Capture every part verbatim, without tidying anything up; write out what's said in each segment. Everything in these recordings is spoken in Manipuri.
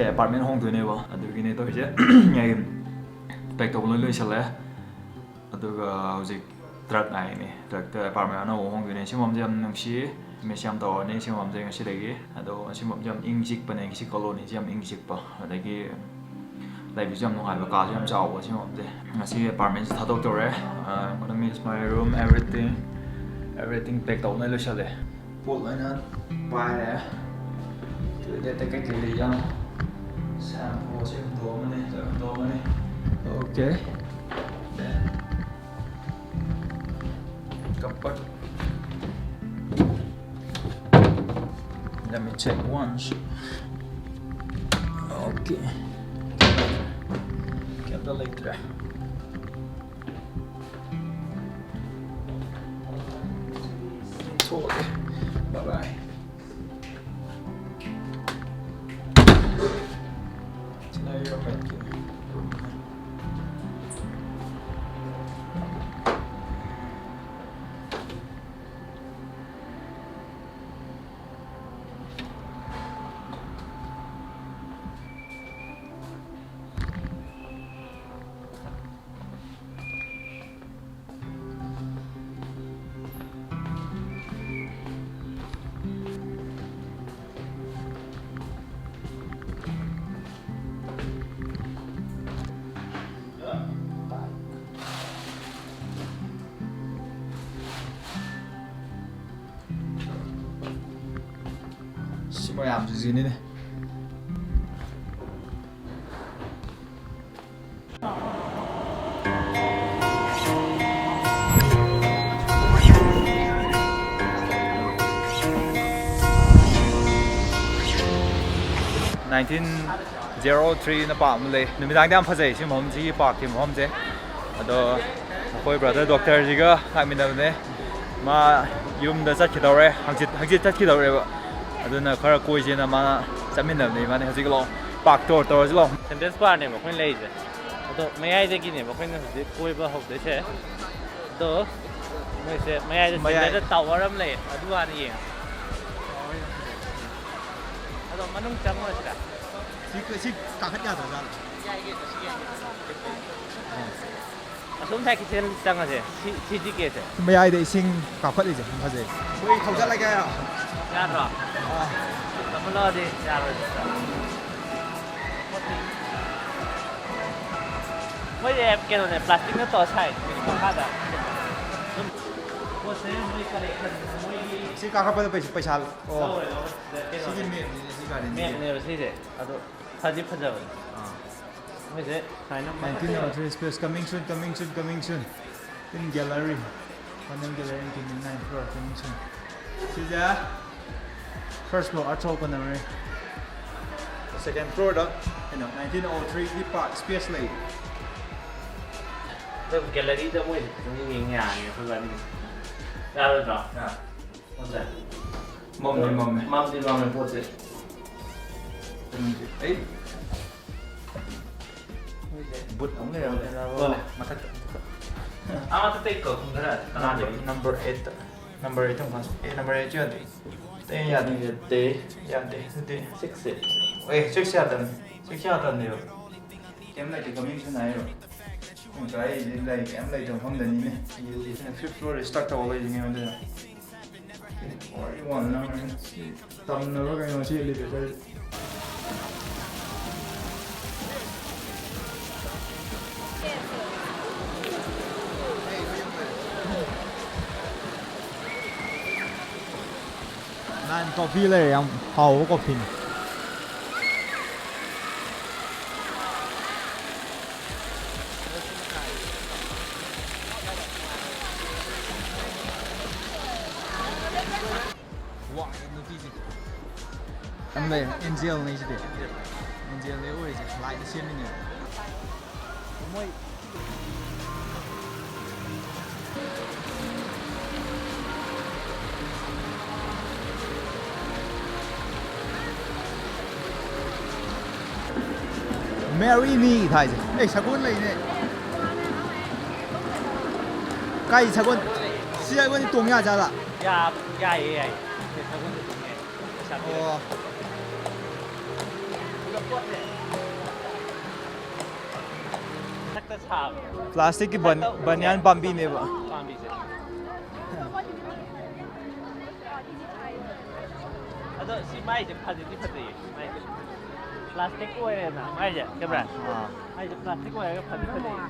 ꯑꯦꯄꯥꯔꯠꯃꯦꯟ ꯍꯣꯡꯗꯣꯏꯅꯦꯕ, ꯑꯗꯨꯒꯤꯅꯦ ꯇꯧꯔꯤꯁꯦ꯫ ꯑꯩ ꯄꯦꯛ ꯇꯧꯕ ꯂꯣꯏ ꯂꯣꯏꯁꯜꯂꯦ꯫ ꯑꯗꯨꯒ ꯍꯧꯖꯤꯛ ꯇ꯭ꯔꯛ ꯉꯥꯏꯔꯤꯅꯦ꯫ ꯇ꯭ꯔꯛꯇ ꯑꯦꯄꯥꯔꯠꯃꯦꯟ ꯑꯅꯧꯕ ꯍꯣꯡꯗꯣꯏꯅꯦ꯫ ꯁꯤ ꯃꯐꯝꯁꯦ ꯌꯥꯝ ꯅꯨꯡꯁꯤ, ꯃꯤꯁ ꯌꯥꯝ ꯇꯧꯔꯅꯤ ꯁꯤ ꯃꯐꯝꯁꯦ ꯉꯁꯤꯗꯒꯤ꯫ ꯑꯗꯣ ꯁꯤ ꯃꯐꯝꯁꯦ ꯌꯥꯝ ꯏꯪ ꯆꯤꯛꯄꯅꯦ, ꯁꯤ ꯀꯣꯂꯣꯅꯤꯁꯦ ꯌꯥꯝ ꯏꯪ ꯆꯤꯛꯄ꯫ ꯑꯗꯒꯤ ꯂꯩꯕꯁꯨ ꯌꯥꯝ ꯅꯨꯡꯉꯥꯏꯕ, ꯀꯥꯁꯨ ꯌꯥꯝ ꯆꯥꯎꯕ ꯁꯤ ꯃꯐꯝꯁꯦ꯫ ꯉꯁꯤ ꯑꯦꯄꯥꯔꯠꯃꯦꯟꯁꯦ ꯊꯥꯗꯣꯛꯇꯧꯔꯦ꯫ ꯑ, I'm gonna miss my room, everything, everything pack ꯇꯧꯕ ꯂꯣꯏ ꯂꯣꯏꯁꯜꯂꯦ꯫ ꯄꯣꯠ ꯂꯣꯏꯅ ꯄꯥꯏꯔꯦ꯫ ꯇꯣꯏꯂꯦꯠꯇ ꯀꯩꯀꯩ ꯂꯩ ꯌꯥꯝ ꯁꯦꯝꯄꯨ ꯑꯁꯤ ꯍꯨꯟꯗꯣꯛꯑꯝꯃꯅꯤ, ꯂꯣꯏ ꯍꯨꯟꯗꯣꯛꯑꯝꯃꯅꯤ꯫ Okay. Then, cupboard. Let me check once. Okay. ꯀꯩꯝꯇ ꯂꯩꯇ꯭ꯔꯦ꯫ ꯊꯣꯛꯑꯒꯦ꯫ Bye bye. ꯁꯤꯅ ꯑꯩꯒꯤ ꯔꯨꯝꯃꯦꯠꯀꯤ ꯔꯨꯝꯅꯦ꯫ ꯁꯤ ꯃꯌꯥꯝꯁꯤꯡꯁꯤꯅꯤꯅꯦ꯫ Nineteen zero three ꯅ park ꯑꯃ ꯂꯩ꯫ ꯅꯨꯃꯤꯗꯥꯡꯗ ꯌꯥꯝ ꯐꯖꯩ ꯁꯤ ꯃꯐꯝ, ꯁꯤꯒꯤ park ꯀꯤ ꯃꯐꯝꯁꯦ꯫ ꯑꯗꯣ ꯑꯩꯈꯣꯏ brother doctor ꯁꯤꯒ ꯂꯥꯛꯃꯤꯟꯅꯕꯅꯦ꯫ ꯃꯥ ꯌꯨꯝꯗ ꯆꯠꯈꯤꯗꯧꯔꯦ, ꯍꯪꯆꯤꯠ, ꯍꯪꯆꯤꯠ ꯆꯠꯈꯤꯗꯧꯔꯦꯕ꯫ ꯑꯗꯨꯅ ꯈꯔ ꯀꯣꯏꯁꯦꯅ ꯃꯥꯅ ꯆꯠꯃꯤꯟꯅꯕꯅꯦ ꯏꯕꯥꯅꯤ꯫ ꯍꯧꯖꯤꯛ ꯂꯥꯛꯑꯣ, park tour ꯇꯧꯔꯁꯤ ꯂꯥꯛꯑꯣ꯫ Sanders Park ꯅꯦꯕ ꯑꯩꯈꯣꯏꯅ ꯂꯩꯔꯤꯁꯦ꯫ ꯑꯗꯣ ꯃꯌꯥꯏꯗꯒꯤꯅꯦꯕ ꯑꯩꯈꯣꯏꯅ ꯍꯧꯖꯤꯛ ꯀꯣꯏꯕ ꯍꯧꯗꯣꯏꯁꯦ꯫ ꯑꯗꯣ ꯃꯣꯏꯁꯦ ꯃꯌꯥꯏꯗ ꯃꯌꯥꯏ꯫ Center ꯗ tower ꯑꯃ ꯂꯩ, ꯑꯗꯨ ꯍꯥꯟꯅ ꯌꯦꯡꯉꯁꯤ꯫ ꯑꯗꯣ ꯃꯅꯨꯡ ꯆꯪꯉꯨꯔꯁꯤꯔ? ꯁꯤ, ꯁꯤ ꯀꯥꯈꯠ ꯌꯥꯗ꯭ꯔꯖꯥꯠꯂꯣ? ꯑꯁꯣꯝ ꯁꯥꯏ ꯈꯤꯇꯪ ꯆꯪꯉꯁꯦ꯫ ꯁꯤ, ꯁꯤ ꯖꯤ ꯀꯦꯁꯦ꯫ ꯃꯌꯥꯏꯗ ꯏꯁꯤꯡ ꯀꯥꯞꯈꯠꯂꯤꯁꯦ ꯌꯥꯝ ꯐꯖꯩ꯫ ꯑꯩꯈꯣꯏ ꯊꯧꯖꯜꯂꯒꯦ ꯍꯥꯏꯔꯣ? ꯌꯥꯗ꯭ꯔꯣ? ꯑꯥ꯫ ꯀꯥꯞꯈꯠꯂꯛꯑꯗꯤ ꯌꯥꯔꯣꯏꯗ꯭ꯔꯣ? ꯃꯣꯏꯁꯦ ꯀꯩꯅꯣꯅꯦ, ꯄ꯭ꯂꯥꯁꯇꯤꯛꯅ ꯇꯧꯔ ꯁꯥꯏ꯫ ꯃꯈꯥꯗ ꯑꯗꯨꯝ ꯄꯣꯠꯁꯦ ꯃꯣꯏ ꯀꯂꯦꯛꯁꯟ, ꯃꯣꯏꯒꯤ ꯁꯤ ꯀꯥꯈꯠꯄꯗ ꯄꯩꯁꯥ, ꯄꯩꯁꯥ, ꯑꯣ꯫ ꯂꯧꯔꯦ, ꯂꯧꯔꯦ꯫ ꯁꯤꯒꯤ ꯀꯩꯅꯣꯅꯦ꯫ ꯃꯦꯞꯅꯤꯅꯦ, ꯁꯤ ꯒꯥꯔꯤꯅꯤꯅꯦ꯫ ꯃꯦꯞꯅꯦꯕ ꯁꯤꯁꯦ꯫ ꯑꯗꯣ ꯐꯗꯤ ꯐꯖꯕꯅꯤ꯫ ꯑꯥ꯫ ꯃꯣꯏꯁꯦ ꯁꯨꯃꯥꯏꯅ ꯃꯊꯛꯇ nineteen oh three space coming soon, coming soon, coming soon. In gallery. Panel gallery in twenty-nine floor coming soon. ꯁꯤꯁꯦ first floor ꯑꯆꯧꯕꯅꯦ꯫ Second floor ꯗ ꯀꯩꯅꯣ nineteen oh three ꯒꯤ park space ꯂꯩ꯫ ꯑꯗꯨ ꯒꯦꯂꯔꯤꯗ ꯃꯣꯏꯁꯦ ꯐꯖꯅ ꯌꯦꯡ ꯌꯥꯔꯅꯤ ꯑꯩꯈꯣꯏ ꯋꯥꯔꯤꯁꯦ꯫ ꯌꯥꯔꯣꯏꯗ꯭ꯔꯣ? ꯌꯥ꯫ ꯃꯝꯗꯤ ꯃꯝꯃꯦ꯫ ꯃꯝꯗꯤ ꯃꯝꯃꯦ ꯄꯣꯠꯁꯦ꯫ ꯑꯩ꯫ ꯕꯨꯠ ꯑꯃ ꯂꯩꯔꯝꯃꯦ꯫ ꯂꯣꯜꯂꯦ, ꯃꯊꯛꯇ꯫ ꯑꯥ, ꯃꯊꯛꯇꯩ ꯀꯧ-, ꯀꯨꯝꯊꯔꯛꯑꯗꯤ ꯀꯅꯥꯗꯦ? Number, number eight ꯇ꯫ Number eight ꯑꯃꯨꯛ ꯐꯥꯁ-, ꯑꯦ, number eight ꯌꯥꯗꯦ꯫ ꯑꯇꯩ ꯌꯥꯗꯦ꯫ Eight ꯇꯦ꯫ ꯌꯥꯗꯦ, ꯑꯗꯨꯗꯤ꯫ Six ꯁꯦ꯫ ꯑꯦ, six ꯌꯥꯗꯕꯅꯤ꯫ Six ꯌꯥꯗꯕꯅꯦꯕ꯫ ꯀꯩꯝ ꯂꯩꯇꯦ, coming soon ꯍꯥꯏꯔꯣ꯫ ꯄꯨꯡ ꯇꯔꯥ ꯂꯩ, ꯀꯩꯝ ꯂꯩꯇꯕ ꯃꯐꯝꯗꯅꯤꯅꯦ꯫ Fifth floor ꯗ start ꯇꯧꯔ ꯂꯩꯔꯤꯅꯦ ꯑꯗꯨꯅ꯫ Forty one ꯅ ꯁꯤ ꯇꯝꯅꯕ ꯀꯩꯅꯣ ꯁꯤ elevator꯫ ꯅꯥꯏꯟ ꯀꯣꯐꯤ ꯂꯩꯔꯦ, ꯌꯥꯝ ꯍꯥꯎꯕ ꯀꯣꯐꯤꯅꯤ꯫ ꯋꯥ, ꯅꯨꯄꯤꯁꯦ꯫ ꯌꯥꯝ ꯂꯩ, ꯑꯦꯟꯖꯦꯜꯅꯤ ꯁꯤꯗꯤ꯫ ꯑꯦꯟꯖꯦꯜꯅꯤ ꯑꯣꯏꯔꯤꯁꯦ, ꯂꯥꯏꯅ ꯁꯦꯝꯃꯤꯅꯦꯕ꯫ ꯃꯣꯏ ꯃꯦꯔꯤ ꯃꯤ ꯊꯥꯏꯁꯦ꯫ ꯑꯩ ꯁꯒꯣꯜ ꯂꯩꯅꯦ꯫ ꯀꯥꯏ ꯁꯒꯣꯜ? ꯁꯤ ꯁꯒꯣꯜꯁꯤ ꯇꯣꯡ ꯌꯥꯖꯥꯠꯂ? ꯌꯥ-, ꯌꯥꯏꯌꯦ, ꯌꯥꯏꯌꯦ꯫ ꯁꯤ ꯁꯒꯣꯜꯁꯦ ꯇꯣꯡ ꯌꯥꯏ꯫ ꯄꯩꯁꯥ ꯄꯤꯔꯒ꯫ ꯑꯣ꯫ ꯃꯊꯛꯇ ꯁꯥꯕ꯫ ꯄ꯭ꯂꯥꯁꯇꯤꯛꯀꯤ ꯕꯟ-, ꯕꯟꯌꯥꯟ ꯄꯥꯝꯕꯤꯅꯦꯕ꯫ ꯄꯥꯝꯕꯤꯁꯦ꯫ ꯑꯗꯣ ꯁꯤ ꯃꯥꯏꯁꯦ ꯐꯖꯗꯤ ꯐꯖꯩꯌꯦ꯫ ꯃꯥꯏꯁꯦ ꯄ꯭ꯂꯥꯁꯇꯤꯛ ꯑꯣꯏꯔꯦꯅ ꯃꯥꯏꯁꯦ, ꯀꯦꯃꯦꯔꯥ꯫ ꯑꯥ꯫ ꯃꯥꯏꯁꯦ ꯄ꯭ꯂꯥꯁꯇꯤꯛ ꯑꯣꯏꯔꯒ ꯐꯗꯤ ꯐꯖꯩꯌꯦ꯫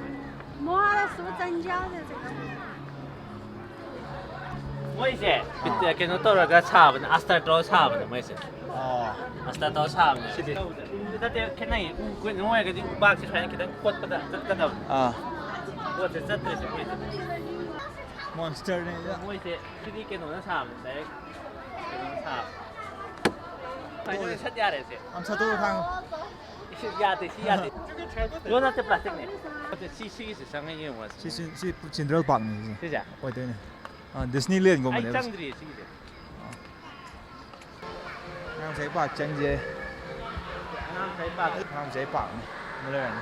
ꯃꯣꯏꯁꯦ ꯑꯥ꯫ ꯀꯩꯅꯣ ꯇꯧꯔꯒ ꯁꯥꯕꯅꯦ, ꯑꯁꯇꯔ ꯇꯧꯔꯒ ꯁꯥꯕꯅꯦ ꯃꯣꯏꯁꯦ꯫ ꯑꯣ꯫ ꯑꯁꯇꯔ ꯇꯧꯔꯒ ꯁꯥꯕꯅꯦ꯫ ꯁꯤꯗꯤ? ꯅꯠꯇꯦ, ꯈꯦꯠꯅꯩꯌꯦ꯫ ꯎ, ꯑꯩꯈꯣꯏ ꯅꯣꯏꯔꯒꯗꯤ ꯎꯕꯥꯛꯁꯦ ꯁꯨꯃꯥꯏꯅ ꯈꯤꯇꯪ ꯀꯣꯠꯄꯗ ꯆꯠꯀꯗꯕꯅꯦ꯫ ꯑꯥ꯫ ꯄꯣꯠꯁꯦ ꯆꯠꯇ꯭ꯔꯦꯁꯦ ꯃꯣꯏꯁꯦ꯫ ꯃꯣꯟꯁꯇꯔꯅꯦ꯫ ꯃꯣꯏꯁꯦ ꯁꯤꯗꯤ ꯀꯩꯅꯣꯅ ꯁꯥꯕꯅꯦ, ꯗꯥꯏꯔꯦꯛ ꯀꯩꯅꯣꯅ ꯁꯥꯕꯅꯦ꯫ ꯐꯥꯏꯅꯦꯜ ꯁꯠ ꯌꯥꯔꯦ ꯁꯦ꯫ ꯑꯝ ꯁꯠꯇꯣꯛꯑꯣ ꯊꯥꯡꯉꯣ꯫ ꯁꯤ ꯌꯥꯗꯦ, ꯁꯤ ꯌꯥꯗꯦ꯫ ꯂꯣꯏ ꯅꯠꯇꯦ, ꯄ꯭ꯂꯥꯁꯇꯤꯛꯅꯦ꯫ ꯅꯠꯇꯦ, ꯁꯤ, ꯁꯤꯒꯤꯁꯦ ꯆꯪꯉ ꯌꯦꯡꯉꯨꯔꯁꯤ꯫ ꯁꯤ, ꯁꯤ, ꯁꯤ ꯆꯤꯟꯗ꯭ꯔꯦꯜ ꯄꯥꯔꯛꯅꯤ ꯁꯤꯁꯦ꯫ ꯁꯤꯁꯦ? ꯑꯣꯏꯗꯣꯏꯅꯦ꯫ ꯑꯥ, ꯗꯤꯁꯅꯤꯂꯦꯟꯒꯨꯝꯕꯅꯦꯕ꯫ ꯑꯩ ꯆꯪꯗ꯭ꯔꯤꯌꯦ ꯁꯤꯒꯤꯁꯦ꯫ ꯑꯉꯥꯡ ꯉꯁꯥꯏ ꯄꯥꯔꯛ ꯆꯪꯁꯦ꯫ ꯑꯉꯥꯡ ꯉꯁꯥꯏ ꯄꯥꯔꯛ꯫ ꯑꯉꯥꯡ ꯉꯁꯥꯏ ꯄꯥꯔꯛꯅꯤ꯫ ꯑꯃ ꯂꯩꯔꯅꯤ꯫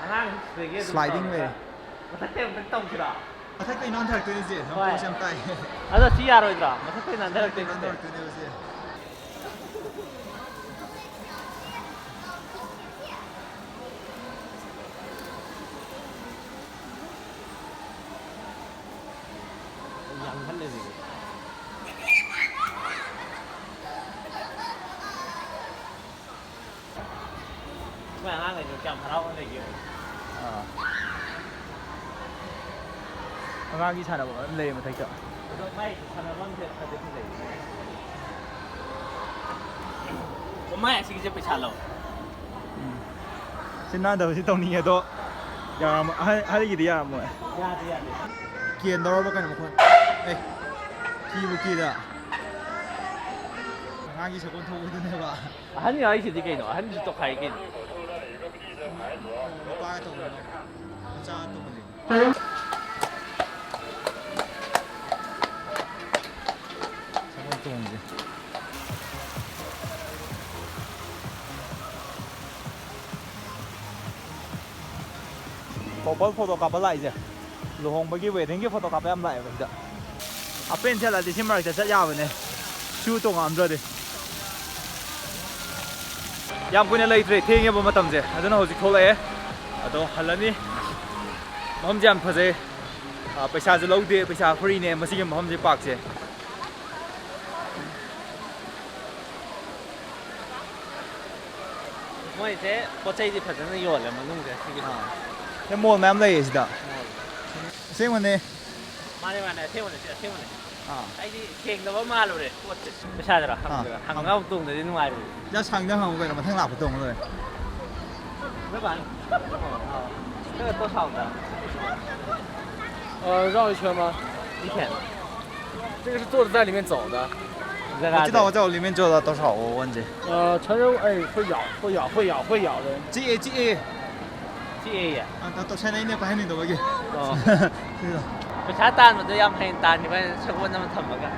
ꯑꯉꯥꯡ ꯁꯤꯗꯒꯤ ꯑꯗꯨꯝ sliding ꯇꯧꯔꯒ ꯂꯩꯔꯦ꯫ ꯃꯊꯛꯇ ꯑꯃꯨꯛꯇꯪ ꯇꯧꯁꯤꯔꯣ? ꯃꯊꯛꯇꯩ ꯅꯥꯟꯊꯔꯛꯇꯣꯏꯅꯦ ꯁꯦ꯫ ꯍꯣꯏ꯫ ꯄꯣꯁ ꯌꯥꯝ ꯇꯥꯏ꯫ ꯑꯗꯣ ꯁꯤ ꯌꯥꯔꯣꯏꯗ꯭ꯔꯣ? ꯃꯊꯛꯇꯩ ꯅꯥꯟꯊꯔꯛꯇꯣꯏꯅꯦ ꯁꯦ꯫ ꯅꯥꯟꯊꯔꯛꯇꯣꯏꯅꯦꯕ ꯁꯦ꯫ ꯌꯥꯝ ꯈꯜꯂꯦ ꯍꯧꯖꯤꯛ꯫ ꯃꯣꯏ ꯑꯉꯥꯡꯈꯩꯗꯣ ꯀꯌꯥꯝ ꯍꯔꯥꯎꯅ ꯂꯩꯒꯦ ꯌꯦꯡꯉꯣ꯫ ꯑꯥ꯫ ꯑꯉꯥꯡꯒꯤ ꯁꯥꯟꯅꯐꯝ ꯑꯗꯨꯝ ꯂꯩꯌꯦ ꯃꯊꯛꯇ꯫ ꯑꯗꯣ ꯃꯥꯏ ꯁꯥꯟꯅꯐꯝꯁꯦ ꯐꯗꯤ ꯐꯖꯩ꯫ ꯑꯣ, ꯃꯥꯏ ꯑꯁꯤꯒꯤꯁꯦ ꯄꯩꯁꯥ ꯂꯧ꯫ ꯎꯝ꯫ ꯁꯤ ꯅꯥꯟꯗꯕꯁꯤ ꯇꯧꯅꯤꯡꯉꯦ ꯑꯗꯣ ꯌꯥꯔꯝꯃꯣꯏ꯫ ꯑꯍꯜ-, ꯑꯍꯜꯒꯤꯗꯤ ꯌꯥꯔꯝꯃꯣꯏ꯫ ꯌꯥꯗꯦ, ꯌꯥꯗꯦ꯫ ꯀꯦꯟꯗꯧꯔꯕ ꯀꯩꯅꯣ ꯃꯈꯣꯟ? ꯑꯦ, ꯀꯤꯕꯨ ꯀꯤꯗ꯫ ꯑꯉꯥꯡꯒꯤ ꯁꯒꯣꯜ ꯊꯧꯕꯗꯨꯅꯦꯕ꯫ ꯑꯍꯟ ꯍꯥꯏꯁꯤꯗꯤ ꯀꯩꯅꯣ? ꯑꯍꯟꯁꯨ ꯇꯣꯈꯥꯏ ꯀꯩꯅꯣ꯫ ꯅꯨꯄꯥꯒ ꯇꯧꯕꯅꯦ꯫ ꯃꯆꯥꯒ ꯇꯧꯕꯅꯦ꯫ ꯁꯒꯣꯜ ꯇꯣꯡꯁꯦ꯫ ꯀꯣꯄꯜ ꯐꯣꯇꯣ ꯀꯥꯞꯄ ꯂꯥꯛꯏꯁꯦ꯫ ꯂꯨꯍꯣꯡꯕꯒꯤ ꯋꯦꯗꯤꯡꯒꯤ ꯐꯣꯇꯣ ꯀꯥꯞꯄ ꯌꯥꯝ ꯂꯥꯛꯑꯦꯕ ꯁꯤꯗ꯫ ꯍꯥꯞꯄꯦꯟ ꯁꯦꯠꯂꯗꯤ ꯁꯤ ꯃꯔꯛꯇ ꯆꯠ ꯌꯥꯕꯅꯦ꯫ ꯁꯨ ꯇꯣꯡꯉꯛꯑꯝꯗ꯭ꯔꯗꯤ꯫ ꯌꯥꯝ ꯀꯨꯏꯅ ꯂꯩꯇ꯭ꯔꯦ, ꯊꯦꯡꯉꯦꯕ ꯃꯇꯝꯁꯦ, ꯑꯗꯨꯅ ꯍꯧꯖꯤꯛ ꯊꯣꯛꯂꯛꯑꯦ꯫ ꯑꯗꯣ ꯍꯜꯂꯅꯤ꯫ ꯃꯐꯝꯁꯦ ꯌꯥꯝ ꯐꯖꯩ꯫ ꯑꯥ, ꯄꯩꯁꯥꯁꯨ ꯂꯧꯗꯦ, ꯄꯩꯁꯥ ꯐ꯭ꯔꯤꯅꯦ ꯃꯁꯤꯒꯤ ꯃꯐꯝꯁꯦ, ꯄꯥꯔꯛꯁꯦ꯫ ꯃꯣꯏꯁꯦ ꯄꯣꯠ ꯆꯩꯗꯤ ꯐꯖꯅ ꯌꯣꯜꯂꯦ ꯃꯅꯨꯡꯁꯦ ꯁꯤꯒꯤ꯫ ꯑꯥ꯫ ꯁꯤ ꯃꯣꯜ ꯃꯌꯥꯝ ꯂꯩꯌꯦ ꯁꯤꯗ꯫ ꯃꯣꯜ꯫ ꯑꯁꯦꯡꯕꯅꯦ꯫ ꯃꯥꯅꯦ, ꯃꯥꯅꯦ, ꯑꯁꯦꯡꯕꯅꯦ, ꯁꯤ ꯑꯁꯦꯡꯕꯅꯦ꯫ ꯑꯥ꯫ ꯑꯩꯗꯤ ꯁꯦꯡꯗꯕ ꯃꯥꯜꯂꯨꯔꯦ ꯄꯣꯠꯁꯦ꯫ ꯄꯩꯁꯥꯗꯨꯔꯣ? ꯑꯥ꯫ ꯍꯪꯉꯒ ꯑꯃꯨꯛ ꯇꯣꯡꯗꯗꯤ ꯅꯨꯡꯉꯥꯏꯔꯣꯏ꯫ Just ꯍꯪꯗ ꯍꯪꯉꯨ ꯀꯩꯅꯣ, ꯃꯊꯪ ꯂꯥꯛꯄ ꯇꯣꯡꯉ ꯂꯣꯏꯔꯦ꯫ 老板，这个多少的？呃，绕一圈吗？一千。这个是坐着在里面走的。你在哪里？我知道我在我里面坐了多少，我忘记。呃，成人，哎，会咬，会咬，会咬，会咬的。 ꯆꯤꯛꯑꯦ, ꯆꯤꯛꯑꯦ꯫ ꯆꯤꯛꯑꯦꯌꯦ꯫ ꯑ, ꯇ-, ꯇꯧꯁꯟꯅꯩꯅꯦ ꯄꯥꯏꯍꯟꯅꯤꯡꯗꯕꯒꯤ꯫ ꯑꯣ꯫ ꯁꯤꯗ꯫ ꯄꯩꯁꯥ ꯇꯥꯟꯕꯗꯣ ꯌꯥꯝ ꯍꯩꯅ ꯇꯥꯟꯈꯤꯕ ꯍꯥꯏꯅ ꯁꯒꯣꯜ ꯑꯃ ꯊꯝꯃꯒ꯫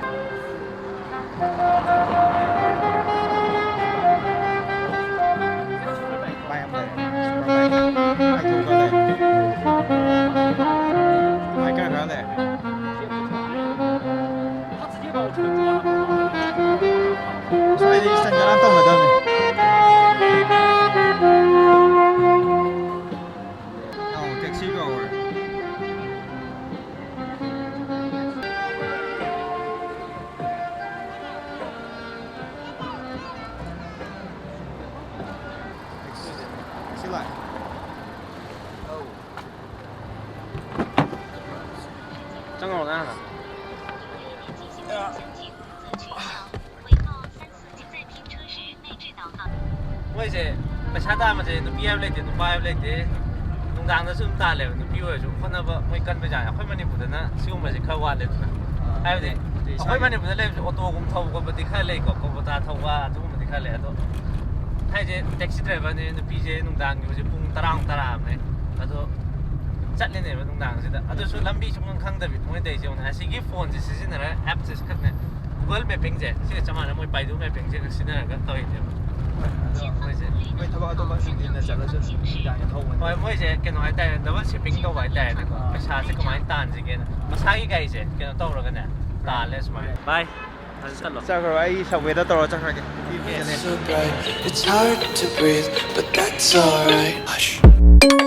ꯕꯥꯏꯛ ꯑꯃ ꯂꯩꯔꯦ꯫ Super bike. ꯕꯥꯏꯛ ꯊꯧꯕ ꯂꯩꯔꯦ꯫ ꯕꯥꯏꯛ ꯈꯔ ꯈꯔ ꯂꯩꯔꯦ꯫ ꯁ꯭ꯋꯥꯏꯗ ꯏꯁꯇꯟ ꯀꯅꯥꯝ ꯇꯧꯅꯗꯕꯅꯤ꯫ ꯑꯧ, ꯇꯦꯛꯁꯤ ꯀꯧꯔꯦ꯫ ꯇꯦꯛꯁꯤ ꯂꯥꯛꯑꯦ꯫ ꯆꯪꯉꯛꯑꯣ ꯅꯪ ꯍꯥꯟꯅ꯫ ꯃꯣꯏꯁꯦ ꯄꯩꯁꯥ ꯇꯥꯟꯕꯁꯦ ꯅꯨꯄꯤ ꯍꯥꯏꯕ ꯂꯩꯇꯦ, ꯅꯨꯄꯥ ꯍꯥꯏꯕ ꯂꯩꯇꯦ, ꯅꯨꯡꯗꯥꯡꯗꯁꯨ ꯑꯗꯨꯝ ꯇꯥꯜꯂꯦꯕ꯫ ꯅꯨꯄꯤ ꯑꯣꯏꯔꯁꯨ ꯍꯣꯠꯅꯕ ꯃꯣꯏ ꯀꯟꯕꯖꯥꯠꯅꯤ꯫ ꯑꯩꯈꯣꯏ ꯃꯅꯤꯄꯨꯔꯗꯅ ꯁꯤꯒꯨꯝꯕꯁꯦ ꯈꯔ ꯋꯥꯠꯂꯦꯗꯅ꯫ ꯑꯥ, ꯍꯥꯏꯕꯗꯤ ꯑꯇꯩ ꯑꯩꯈꯣꯏ ꯁ꯭ꯋꯥꯏꯗ ꯃꯅꯤꯄꯨꯔꯗ ꯂꯩꯕꯁꯦ ꯑꯣꯇꯣꯒꯨꯝꯕ ꯊꯧꯕ ꯈꯣꯠꯄꯗꯤ ꯈꯔ ꯂꯩꯀꯣ, ꯀꯣꯜꯀꯇꯥ ꯊꯧꯕ ꯑꯗꯨꯒꯨꯝꯕꯗꯤ ꯈꯔ ꯂꯩ꯫ ꯑꯗꯣ ꯍꯥꯏꯁꯦ ꯇꯦꯛꯁꯤ ꯗ꯭ꯔꯥꯏꯚꯔꯅꯦ, ꯅꯨꯄꯤꯁꯦ ꯅꯨꯡꯗꯥꯡꯒꯤ ꯍꯧꯖꯤꯛ ꯄꯨꯡ ꯇꯔꯥꯃꯨꯛ ꯇꯥꯔꯛꯑꯕꯅꯦ꯫ ꯑꯗꯣ ꯆꯠꯂꯤꯅꯦꯕ ꯅꯨꯡꯗꯥꯡꯁꯤꯗ꯫ ꯑꯗꯨꯁꯨ ꯂꯝꯕꯤ ꯁꯨꯡꯈꯪ ꯈꯪꯗꯕꯤ ꯃꯣꯏ ꯇꯧꯔꯤꯁꯦ ꯌꯦꯡꯉꯨꯅꯦ꯫ ꯑꯁꯤꯒꯤ ꯐꯣꯟꯁꯦ ꯁꯤꯖꯤꯟꯅꯔꯒ ꯑꯦꯞꯁꯦ ꯈꯛꯅꯦ꯫ Google Mappingꯁꯦ ꯁꯤꯒ ꯆꯞ ꯃꯥꯟꯅꯩ, ꯃꯣꯏ Baidu Mappingꯁꯦ ꯁꯤꯖꯤꯟꯅꯔꯒ ꯇꯧꯔꯤꯅꯦꯕ꯫ ꯑꯗꯣ ꯃꯣꯏꯁꯦ ꯃꯣꯏ ꯊꯕꯛ ꯑꯇꯣꯞꯄ ꯅꯨꯡꯊꯤꯟꯗ ꯆꯠꯂꯁꯨ ꯅꯨꯃꯤꯗꯥꯡꯗ ꯊꯧꯕꯅꯦ꯫ ꯍꯣꯏ, ꯃꯣꯏꯁꯦ ꯀꯩꯅꯣ ꯍꯥꯏꯇꯥꯔꯦ, double shipping ꯇꯧꯕ ꯍꯥꯏꯇꯥꯔꯦꯅꯦꯀꯣ꯫ ꯑꯥ꯫ ꯄꯩꯁꯥꯁꯦ ꯀꯃꯥꯏꯅ ꯇꯥꯟꯁꯤꯒꯦꯅ ꯃꯁꯥꯒꯤ ꯒꯥꯔꯤꯁꯦ ꯀꯩꯅꯣ ꯇꯧꯔꯒꯅꯦ ꯇꯥꯜꯂꯦ ꯁꯨꯃꯥꯏꯅ꯫ ꯚꯥꯏ, ꯆꯠꯂꯣ꯫ ꯆꯠꯈ꯭ꯔꯣ, ꯑꯩ ꯁꯕꯋꯦꯗ ꯇꯧꯔ ꯆꯠꯈ꯭ꯔꯒꯦ꯫ So bright, it's hard to breathe, but that's alright. Hush.